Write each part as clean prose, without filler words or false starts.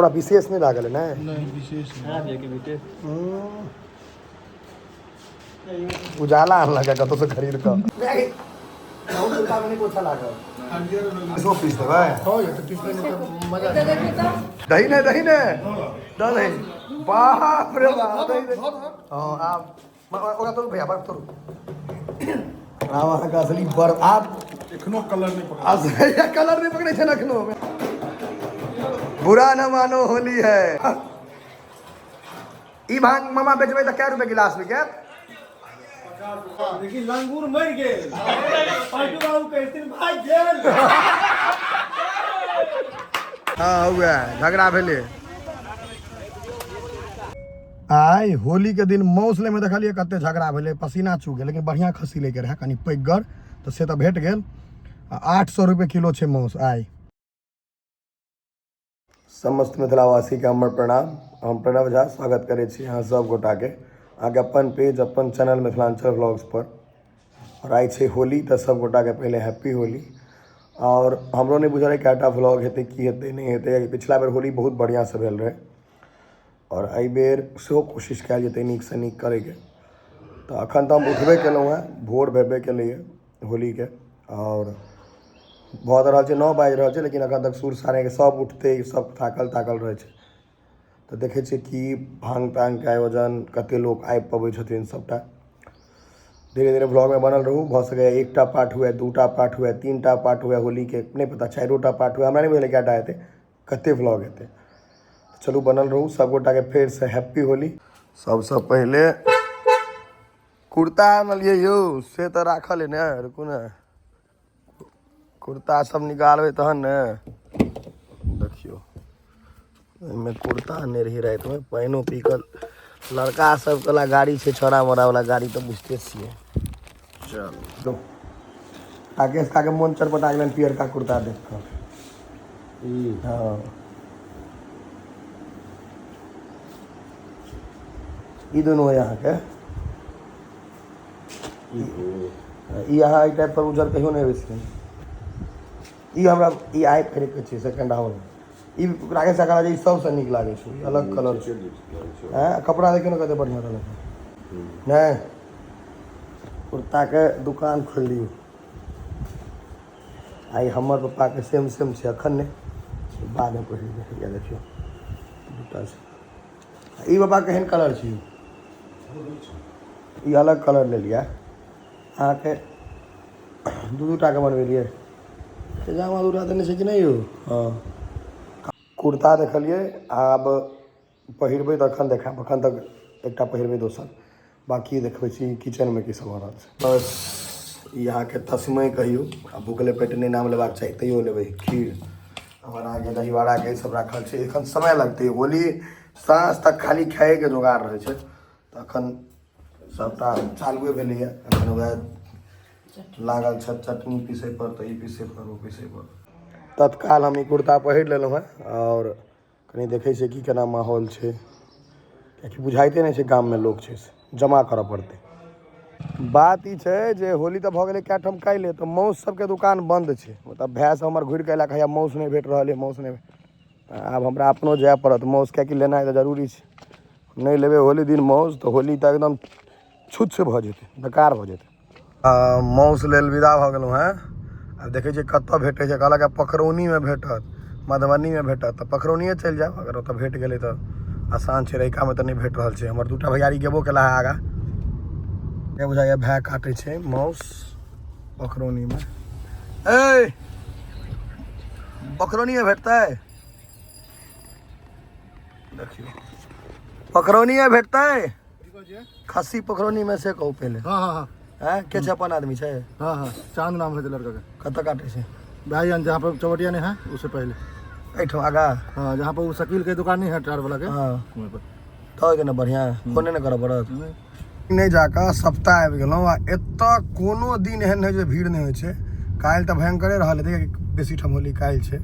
थोड़ा विशेष नहीं लागल है ने? नहीं, विशेष नहीं। उजाला आनलक है कतौ से खरीद कऽ। बहुत कुर्ता में नहीं पोछा लागल। सो पीस देबै। हो जेतै, पीसबै नहि तऽ मजा देखिए तो। दही ने, दही ने दही, बाप रे बाप, दही दे। हाँ, आब ओकरा तोड़ू भैया, बर्फ तोड़ू। आब अहाँके असली बर्फ आब। एखनो कलर नहि पकड़ असली कलर नहि पकड़ै छै ने एखनो। बुरा न मानो, होली है। ई भांग मामा बेचबै तऽ कै रुपए गिलास बिकत? देखी, लंगूर मरि गेल, पलटू बाबू कहथिन भागि गेल। हाँ, उएह झगड़ा भेलै आइ होली के दिन। मौस ले में देखलियै कते झगड़ा भेलै, पसीना चू गेल। लेकिन बढ़िआँ खस्सी लैके रहै, कनि पैघगर, तऽ से तऽ भेट गेल। आ 800 रुपए किलो छै मौस आइ। समस्त मिथिलावासीके हमर प्रणाम। हम प्रणव झा स्वागत करै छी अहाँ सब गोटाके अहाँके अपन पेज, अपन चैनल मिथिलाञ्चल व्लॉग्स पर। आओर आइ छै होली, तऽ सब गोटाके पहिले हैप्पी होली। आओर हमरो नहि बुझल है कएटा व्लॉग हेतै, की हेतै, नहि हेतै। पिछला बेर होली बहुत बढ़िआँसँ भेल रहै आओर एहिबेर सेहो कोशिश कयल जेतै नीकसँ नीक करैके। तऽ एखन तऽ हम उठबे केलहुँ हेँ, भोर भेबे केलैए होलीके आओर भऽ तऽ रहल छै, 9 बाजि रहल छै, लेकिन एखन तक सुर सारे सब उठतै, सब थाकल थाकल रहै छै। तऽ देखै छियै कि भांग तांगके आयोजन, कते लोक आबि पबै छथिन। सबटा धीरे धीरे व्लॉगमे बनल रहू। भऽ सकैए एकटा पार्ट हुए, दूटा पार्ट हुए, तीनटा पार्ट हुए होलीके, नहि पता, चारिओटा पार्ट हुए, हमरा नहि बुझल कएटा हेतै, कते व्लॉग हेतै। चलू, बनल रहू। सब गोटाके फेरसँ हैप्पी होली। सबसँ पहिले कुर्ता आनलियै यौ, से तऽ राखल है ने। रुकू ने, कुर्ता सब निकालबै तहन ने। देखियौ, एहिमे कुर्ता आनने रही रातिमे। पानिओ पी कऽ लड़का सबके ला गाड़ी छै, छौड़ा मोड़ा वाला गाड़ी तऽ बुझते छियै। चलू, राकेश काके मोन चटपटा गेलनि पियरका कुर्ता देख कऽ। हँ, ई दुनू है अहाँके। ई अहाँ एहि टाइप पर उजर कहियो नहि होइ। ई हमरा ई आइ खरीद छै सेकंड हाउस। ई राकेश काका जे ई सबसँ नीक लागै छै। ई अलग कलर छै। हैं, कपड़ा देखियौ ने, कते बढ़िआँ रहल नहि। कुर्ताके दुकान खोलि लियौ। आइ हमर पप्पाके सेम सेम छै, अखन नहि, बादमे पहिरबै। या देखियौ, दूटा छै। ई बाबा केहन कलर छै? ई अलग कलर लेलियै। अहाँके दू दू टाके बनबेलियै। पैजामा दूटा देने छै कि नहि यौ? हँ, कुर्ता देखलियै। आब पहिरबै तखन देखायब। अखन तक एकटा पहिरबै, दोसर बाकी देखबै छी। किचनमे की सब भऽ रहल छै? बस ई अहाँके तस्मै कहियौ। आ भुखले पेट नहि नाम लेबाक चाही, तैयो लेबै। खीर हमर अहाँके दहीवड़ाके सब राखल छै। एखन समय लगतै। होली साँझ तक खाली खाइके जोगाड़ रहै छै, तऽ एखन सबटा चालुए भेलैए। एखन वएह लागल छै चटनी पीसै पर, तऽ ई पीसै पर, ओ पीसै पर। तत्काल हम ई कुर्ता पहिर लेलहुँ हेँ आओर कनि देखै छियै की केना माहौल छै, कियाकि बुझाइते नहि छै गाममे लोक छै से जमा करऽ पड़तै। बात ई छै जे होली तऽ भऽ गेलै कए ठाम काल्हि, तऽ मौस सबके दुकान बन्द छै। मतलब भाय सब हमर घुरि कऽ अयला, कहैया मौस नहि भेट रहल यऽ, मौस नहि। आब हमरा अपनो जाय पड़त मौस, कियाकि लेनाइ तऽ जरूरी छै। नहि लेबै होली दिन मौस तऽ होली तऽ एकदम छुच्छ भऽ जेतै, बेकार भऽ जेतै। मौस लेल विदा भऽ गेलहुँ हेँ। आब देखै छियै कतऽ भेटै छै। कहलक पखरौनीमे भेटत, मधुबनीमे भेटत, तऽ पखरौनिए चलि जायब। अगर ओतऽ भेट गेलै तऽ आसान छै। रहिकामे तऽ नहि भेट रहल छै। हमर दूटा भैयारी गेबो केला है आगाँ। नहि बुझाइए, भाय काटै छै मौस पखरौनीमे। ए पखरौनीमे भेटतै? देखियौ, पखरौनीमे भेटतै खस्सी पखरौनीमे, से कहू पहिले। हाँ। हैं, के छै? अपन आदमी छै? हाँ, चांद नाम है लड़का का। कतऽ काटै छै? भाई, जहाँ पर चौबटिया नहीं है, उससे पहले। एहिठाम आगाँ? हाँ, जहाँ पर वो शकील के दुकान नहीं है, टार वाला के। हाँ। वहीं पर। तऽ ने बढ़िआँ, फोने नहि करऽ पड़त। नहि जाकऽ सप्ताह आबि गेलहुँ। आ एतऽ कोनो दिन एहन नहि जे भीड़ नहि होइ छै। काल्हि तऽ भयंकरे रहल हेतै, कियाकि बेसी ठाम होली काल्हि छै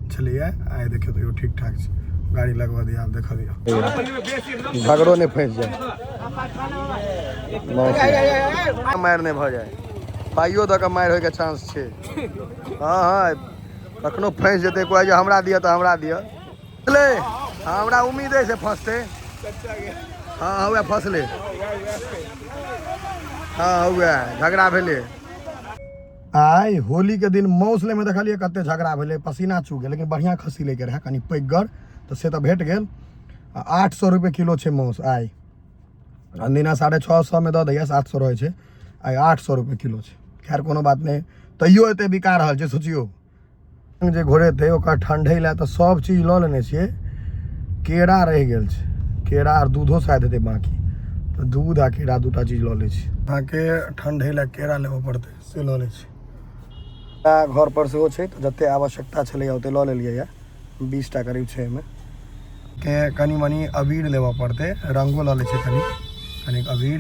छलैए। आइ देखियौ, तैयो ठीक ठाक छै। गाड़ी लगबऽ दिअ, आब देखऽ दिअ, झगड़ो नहि फँसि जाय, मारि नहि भऽ जाय। पाइयो दऽ कऽ मारि होइके चांस छै। हँ, कखनो फँसि जेतै कोइ जे हमरा दिअ तऽ हमरा दिअ। ले हमरा उम्मीद है से फंसते। हाँ वएह फसले। हाँ वएह झगड़ा भेलै। आइ होली के दिन मौस ले में देखलियै कते झगड़ा भेलै, पसीना चू गेल, लेकिन बढ़िया खस्सी लेके रहै कनि पैघगर, तऽ से तऽ भेट गेल। आ 800 रुपए किलो छै मौस आइ। अनदिना 650 में दऽ दैया, 700 रहै छै, आइ 800 रुपए किलो छै। खैर कोनो बात नहि, तैयो एते बिका रहल छै। सोचियौ जे घोरेतै ओकर ठंडै लए तऽ सब चीज लऽ लेने छियै, केरा रहि गेल छै, केरा आर दूधो शायद हेतै बाँकी, तऽ दूध आ केरा दूटा चीज लऽ लै छी। अहाँके ठंडै लए केरा लेबऽ पड़तै, से लऽ लै छी। घर पर सेहो छै, तऽ जते आवश्यकता छलैया ओते लऽ लेलियै या, 20टा करीब छै एहिमे। के कनि मनि अबीर लेबऽ पड़तै, रंगो लऽ लै छै कनि कनिक अबीर।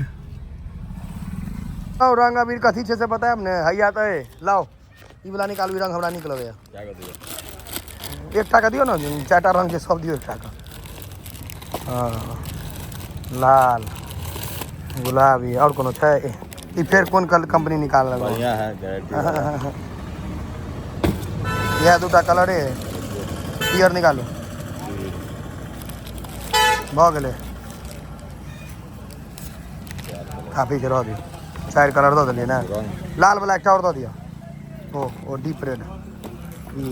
रंग अबीर कथी छै से बतायब ने। हैया तऽ लाउ ई वाला निकालू, ई रंग हमरा नीक लगैया। एकटा के दियौ ने, 4टा रंग छै सब दियौ एकटा के। हँ लाल गुलाबी और कोनो छै? ई फेर कोन कंपनी निकाललक? बढ़िया है, गारंटी। इएह दूटा कलरे है। पियर निकालू, भऽ गेलै, काफी छै, रह दियौ। 4 कलर दऽ देलियै ने। लाल वाला एकटा और दऽ दिअ, ओ डीप रेड। ई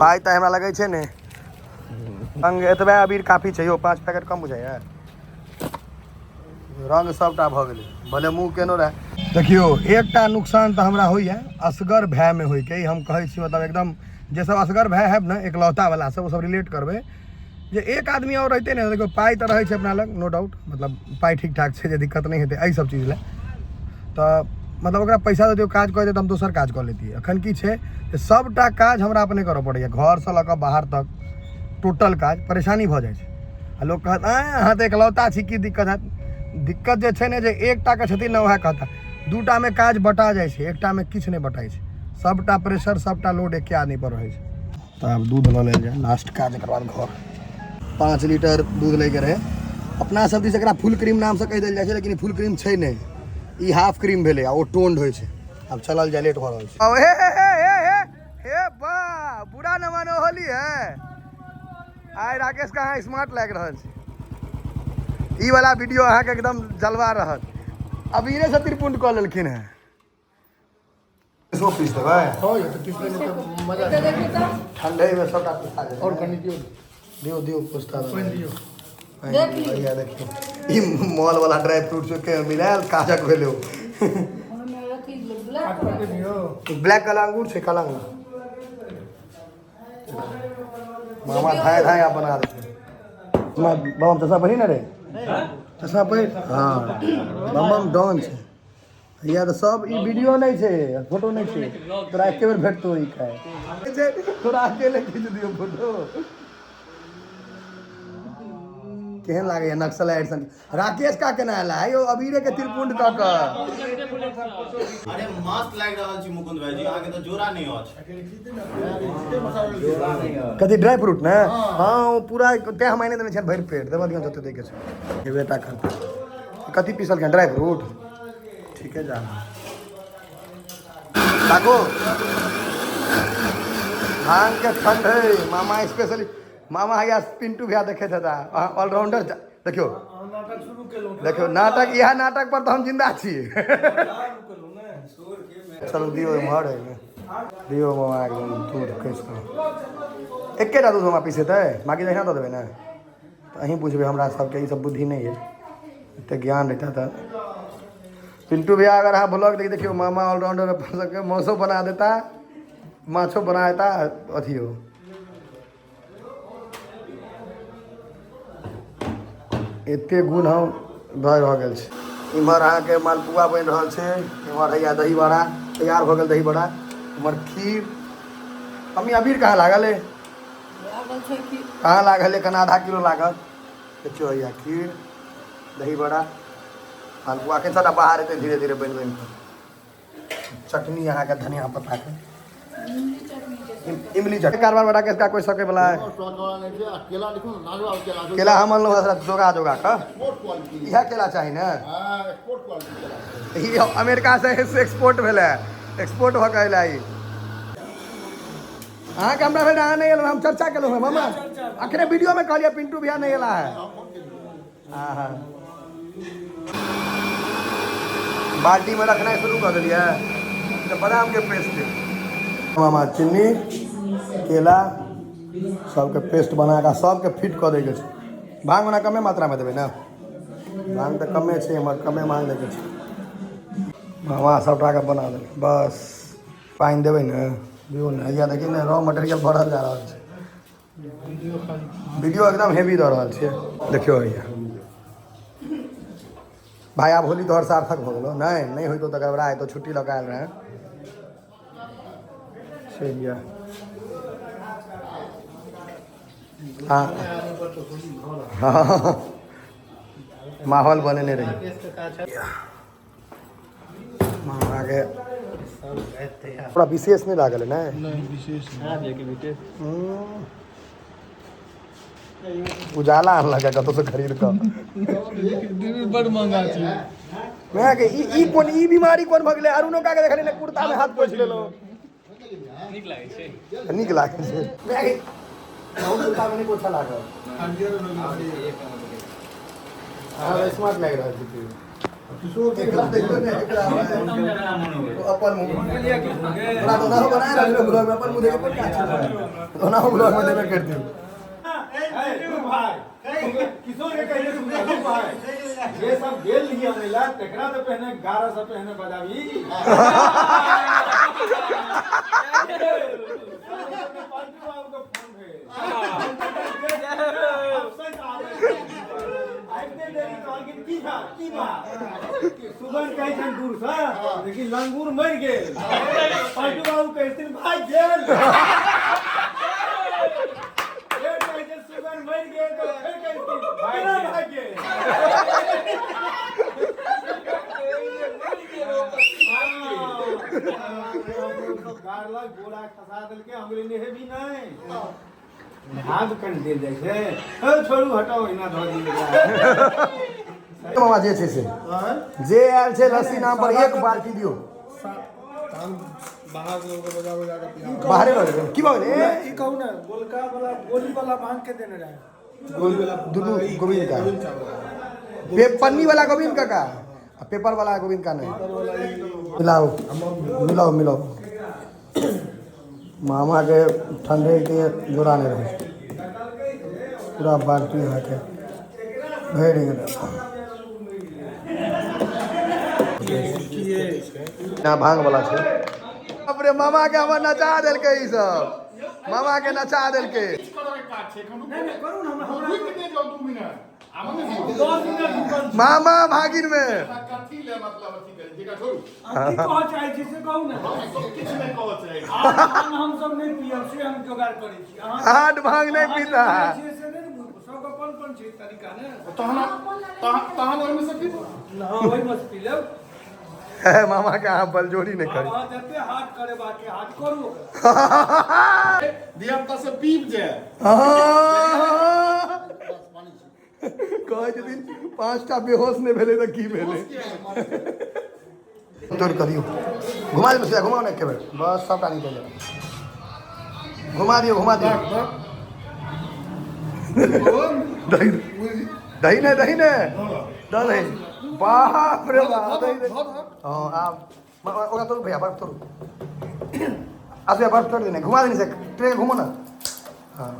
पाइ तऽ हमरा लगै छै ने रंग एतबे अबीर काफी छै यौ, 5 पैकेट कम बुझाइया। रंग सबटा भऽ गेलै, भले मुँह केनो रहै। देखियौ एकटा नुकसान तऽ हमरा होइए असगर भायमे होइके, ई हम कहै छी, मतलब एकदम जे सब असगर भाय हैब ने, एकलौता वाला सब, ओ सब रिलेट करबै जे एक आदमी और रहतै ने। देखियौ पाइ तऽ रहै छै अपना लग, नो डाउट, मतलब पाइ ठीक ठाक छै, जे दिक्कत नहि हेतै एहि सब चीज लए, तऽ मतलब ओकरा पैसा दऽ दियौ काज कऽ देतै तऽ हम दोसर काज कऽ लेतियै। एखन की छै जे सबटा काज हमरा अपने करऽ पड़ैए, घरसँ लऽ कऽ बाहर तक टोटल काज, परेशानी भऽ जाइ छै। आ लोक कहत आँय अहाँ तऽ एकलौता छी, की दिक्कत हैत? दिक्कत जे छै ने जे एकटाके छथिन ने उएह कहता, दूटामे काज बटा जाइ छै, एकटामे किछु नहि बटाइ छै, सबटा प्रेशर सबटा लोड एके आदमी पर रहै छै। तऽ आब दूध लऽ लेल जाय, लास्ट काज, एकर बाद घर। 5 लीटर दूध लैके रहै। अपना सब दिस एकरा फुल क्रीम नामसँ कहि देल जाइ छै, लेकिन ई फुल क्रीम छै नहि, ई हाफ क्रीम भेलै आ ओ टोन्ड होइ छै। आब चलल जाय, लेट भऽ रहल छै। हे हे हे हे हे हे बा, बुरा न मानो, होली है आइ। राकेश के अहाँ स्मार्ट लागि रहल छै। ई वाला वीडियो अहाँके एकदम जलवा रहत। अबीरे से त्रिपुंड कऽ लेलखिन हेँ। सो पीस देबै, ठंडे में सबटा पिसा जेतै। और कनि दियौ, दियौ दियौ, पुस्ता दियौ। भैया देखियौ ई मॉल वाला ड्राई फ्रूट के मिलायल काजक भेलै। ब्लैक काला अंगूर छै, काला अंगूर मामा धाय धाय आप बना देते। बम चश्मा पहिरी ने रे, चश्मा पहिर। हाँ बम बम डॉन छै। या तऽ सब ई वीडियो नहि छै, फोटो नहि छै, तोरा एके बेर भेटतौ ई खाय छै, तोरा अकेले खींच दियौ फोटो। केहन लागैया नक्सल सन? राकेश का केना आयल है यौ अबीरे के त्रिपुंड कऽ कऽ? अरे मस्त लागि रहल छी मुकुंद भाईजी, अहाँके तऽ जोड़ा नहि अछि। कथी ड्राई फ्रूट ने? हाँ ओ पूरा तैं हम आने देने छियनि, भरि पेट देबऽ दियौन जते दैके छै। हेबे टा करतै। कथी पीसलखिन? ड्राई फ्रूट ठीके जा काको भांग के ठंड है। मामा स्पेशली मामा हैया पिंटू भैया देखैत हेता, ऑलराउंडर। देखियौ देखियौ नाटक, इएह नाटक पर तऽ हम जिंदा छी। चलू दियौ एम्हर, दियौ मामा एकदम दूध कसि कऽ। एकेटा दूध मामा पीसेतै, बाँकी तऽ अहिना दऽ देबै ने। तऽ अहीं बुझबै, हमरा सबके ई सब बुद्धि नहि अइ, एते ज्ञान रहिता तऽ। पिंटू भैया अगर अहाँ ब्लॉग देख, देखियौ मामा ऑलराउंडर अपन सबके मौसो बना देता, माछो बना देता, अथियो। एते गुण हम भऽ गेल छै। इम्हर अहाँके मालपुआ बनि रहल छै, इम्हर हैया दही बड़ा तैयार भऽ गेल, दही बड़ा, इम्हर खीर। मम्मी अबीर कहाँ लागल है? कहाँ लागल है? कना आधा किलो लागल। देखियौ हैया खीर, दही बड़ा, मालपुआ के सबटा बाहर हेतै धीरे धीरे बनि बनि कऽ। चटनी अहाँके धनिया पत्ता के, इमली चटनी। कारबार बड़ा के कोई सके वाला है। केला हम अनलहुँ जोगा जोगा कऽ, इएह केला चाही ने। ई अमेरिका से एक्सपोर्ट भेलै, एक्सपोर्ट भऽ कऽ अयलै ई। अहाँके हमरा भेल अहाँ नहि एलहुँ, हम चर्चा केलहुँ हँ मामा। अखने वीडियोमे कहलियै पिंटू भैया नहि एला है। हाँ, बाल्टीमे रखनाइ शुरू कऽ देलियै तऽ बादामके पेस्ट मामा, चीनी, केला सबके पेस्ट बना कऽ सबके फिट कऽ दैके छै। भांग ओना कमे मात्रामे देबै ने, भांग तऽ कमे छै एम्हर, कमे मांग दैके छै मामा। सबटाके बना देबै, बस पानि देबै ने, दियौ ने। हैया देखियौ ने, रॉ मटेरियल बढ़ल जा रहल छै। वीडियो एकदम हेवी दऽ रहल छियै। देखियौ हैया भाई, आब होली तोहर सार्थक भऽ गेलौ। नहि नहि होइतौ तऽ गड़बड़ा हेतौ। छुट्टी लऽ कऽ आयल रहै से भैया। हाँ हाँ, माहौल बनेने रही मामाके। थोड़ा विशेष नहि लागल है ने? विशेष। उजाला आनलक है कतौसँ खरीद कऽ। बड़ महंगा छै। मैं के ई ई कोन ई बीमारी कोन भऽ गेलै? अरुणो का के देखली ने, कुर्ता में हाथ पोछि लेलहुँ। नीक लागै छै। नीक लागै छै। मैं के बहुत कुर्ता में नहि पोछा लागल। हाँ, स्मार्ट लागि रहल छै। एकरा देखियौ ने, एकरा अपन मुँह तोरा तऽ ओनाहो बना रहल छै ब्लॉग में, अपन मुँह देखे कोन काज छै? ओनाहो ब्लॉग में देबे करतियौ। भाई किशोर के कहिए सुन भाई, जे सब गेल रहिए मेला तेकरा तो पहने गारा सब पहने बजाबी। पांचू बाबू के फोन भेल। आबिते देरी कहलखिन, की भा की भा सुगन कहै छनि दूर से, देखी लंगूर मरि गेल। पांचू बाबू कहै छथिन, भाई गेल। फेर कहै छै सुगन मरि गेल, तऽ फेर कहै छथिन, केना भागि गेल? सब गाड़लक, बोरा खसा देलकै। हम कहलियै, नेहेबी नहि, भाग कनि देल जाइ छै। हौ छोड़ू, हटाउ, एना धऽ दियौ। मामा, जे छै से जे आयल छै, लस्सी नाम पर एक बाल्टी दियौ। बाहर लोग बजा बजा के पिया। बाहरे लऽ जेबै की भऽ गेलै? ई कहू ने, गोलका वाला, गोली वाला भांग के देने रहे? दुनू गोविंद का पन्नी वाला गोविंद काका आ पेपर वाला गोविंद का। नहीं, मिलाओ मिलाओ मिलाओ। मामा के ठंडे के जोड़ा नहीं रहे। पूरा बाल्टी अहाँके भरि गेल ना। भांग वाला छै। अपने मामा के हमर नचा देलकै ई सब, मामा के नचा देलकै। करू ने, हमरा 10 मिनट रुकल छी। मामा भागिन में अहाँ की कहऽ चाहै छी से कहू ने। आब हम सब नहि पियब से हम जोगाड़ करै छी। अहाँ हाथ भांग नहीं पीता है। छियै से नहि ने बुझू। सब अपन अपन छै तरीका ने। तहन ओहिमे से पीबू। हँ, ओहिमे से पी लेब। मामा के अहाँ बलजोरी नहीं आब करी। अहाँ जते हाथ करेबाके हाथ करू ओकरा। धिया पुता से पीब जाए। कहै छथिन पाँचटा बेहोश नहि भेलै तऽ की भेलै? तोड़ि कऽ दियौ, घुमा दियौ सीधा, घुमाउ ने एके बेर, बस सबटा निकलि जायत। घुमा दियौ, घुमा दियौ। दही दही ने, दही ने दऽ दही। बाप रे बाप, दही दे। हँ, आब ओकरा तोड़ू भैया, बर्फ तोड़ू। आसू, बर्फ तोड़ देने, घुमा देने से ट्रे घुमो ना। हाँ,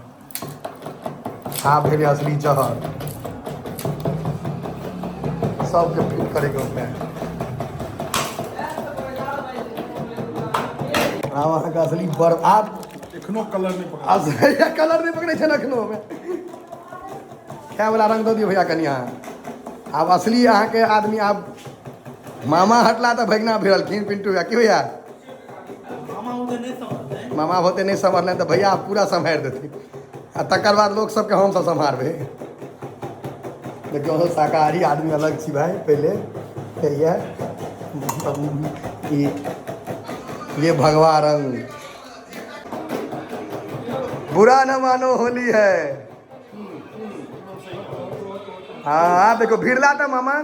आब भेलै असली जहर। सबके फिट करैके उपाय। आब अहाँके असली बर्फ आब एखनो कलर नहि पकड़। असली कलर नहि पकड़ै छै ने एखनो। खाय वाला रंग दऽ दियौ भैया कनि अहाँ। आब असली अहाँके आदमी, आब मामा हटला तऽ भगना भिड़लखिन पिंटू भैया। की भैया, मामा होते नहि सम्हारलनि तऽ भैया आब पूरा सम्हारि देथिन आ तकर बाद लोक सबके हमसब सम्हारबै। देखियौ, हम शाकाहारी आदमी अलग छी भाई। पहले ये ई ये भगवा रंग, बुरा न मानो, होली है। हाँ हाँ, देखो भिड़ला तऽ मामा।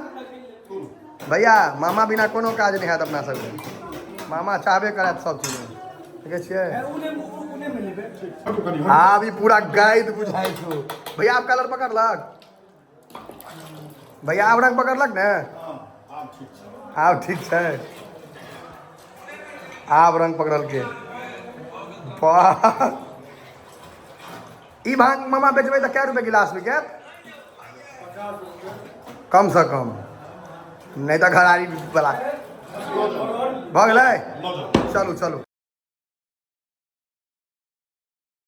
भैया, मामा बिना कोनो काज नहि हैत अपना सबके। मामा चाहबे करत सब चीजमे। देखै छियै। उ नहि, उ अपने मे लेबै। आब ई पूरा गाइड बुझाइ छौ। भैया आब कलर पकड़लक? भैया आब रंग पकड़लक ने? आब ठीक छै। आब रंग पकड़लके। वाह, ई भांग मामा बेचबै तऽ कै रुपए गिलास बिकत? कम से कम नहि तऽ घरारी वाला भऽ गेलै। चलू चलू।